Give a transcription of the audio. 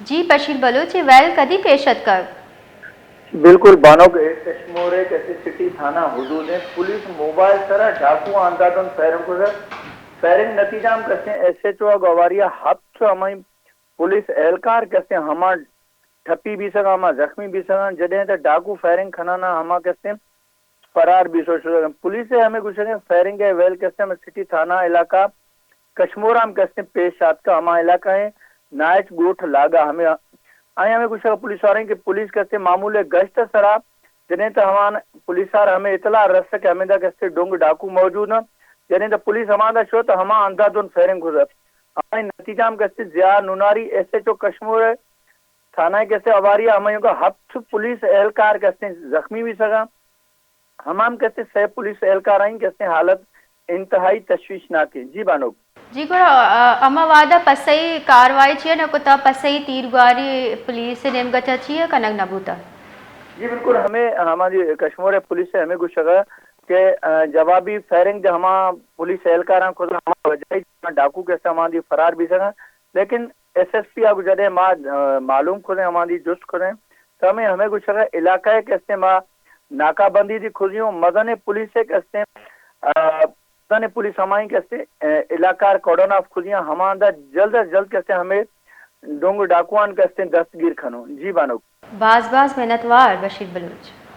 G بشیر Baloch, a well کدی پیش اتکگ؟ بالکل بانک، اے کشمور ءِ کسے سٹی تھانہ حدود ءَ پولیس موبائل سرا ڈاکو آں اندھادھند فائرنگ کتگ۔ فائرنگ نتیجہ ہم کسے ایس ایچ او ءَ گواری ءَ ہپت ہمائی پولیس اہلکار کسے ہما ٹپی بیسگاں، ہما زخمی بیسگاں، جدیں تہ ڈاکو فائرنگ کنانا ہما کسے فرار بیسو شدگ انت۔ پولیس ءِ ہمے گوشگ انت فائرنگ ءِ ویل کسے ہمے سٹی تھانہ علاقہ کشمور ہم کسے پیش آتکا، ہما علاقہ ءِ نائچ گوٹھ لاگا ہمے آئی ہمے گوشگ پولیس واریں کہ پولیس کسے معمول ءِ گشت ءِ سرا جنیں تہ ہمان پولیس آر ہمے اطلاع رسہ کہ ہمیندا کسے ڈنگ ڈاکو موجود انت۔ جنیں تہ پولیس ہماندا شو تہ ہما اندھادھند فائرنگ گزر۔ ہمائی نتیجہ ہم کسے ضیاء Nunari S H O Kashmore ءِ تھانہ ءِ کسے ہواری ءَ ہمایوں کہ ہپت پولیس اہلکار کسے زخمی بیسگاں۔ ہمام کسے سئے پولیس اہلکار آئیں کسے حالت انتہائی تشویشناک انت۔ جی بانک۔ جی گڑا، آ، ہما وعدہ پسئی کاروائی چیئے نہ کتا، پسئی تیرگواری پولیس نیمگا چا چیئے کنگ نہ بوتا؟ جی بالکل، ہمے ہما جی کشمور پولیس ءِ ہمے گوشگا کہ، آ، جوابی فائرنگ دے ہما پولیس اہلکاراں کتا ہما وجہ ڈاکو کسے ہما دی فرار بیسگاں، لیکن ایس ایس پی ءَ گوں جدیں ما، آ، معلوم کتیں، ہماں دی جست کتیں، تو ہمیں، ہمیں گوشگ ءَ علاقہ ءَ کسے ما ناکہ بندی دی کھزیوں، مزن پولیس ءَ کسے، آ، مزن پولیس ہمائیں کسے، آ، علاقہ ءَ کارڈن آف کھزیاں، ہماں دا جلد از جلد کسے ہمیں ڈونگ ڈاکوان کسے دستگیر کھنوں۔ جی بانک۔ باز باز منتوار بشیر بلوچ۔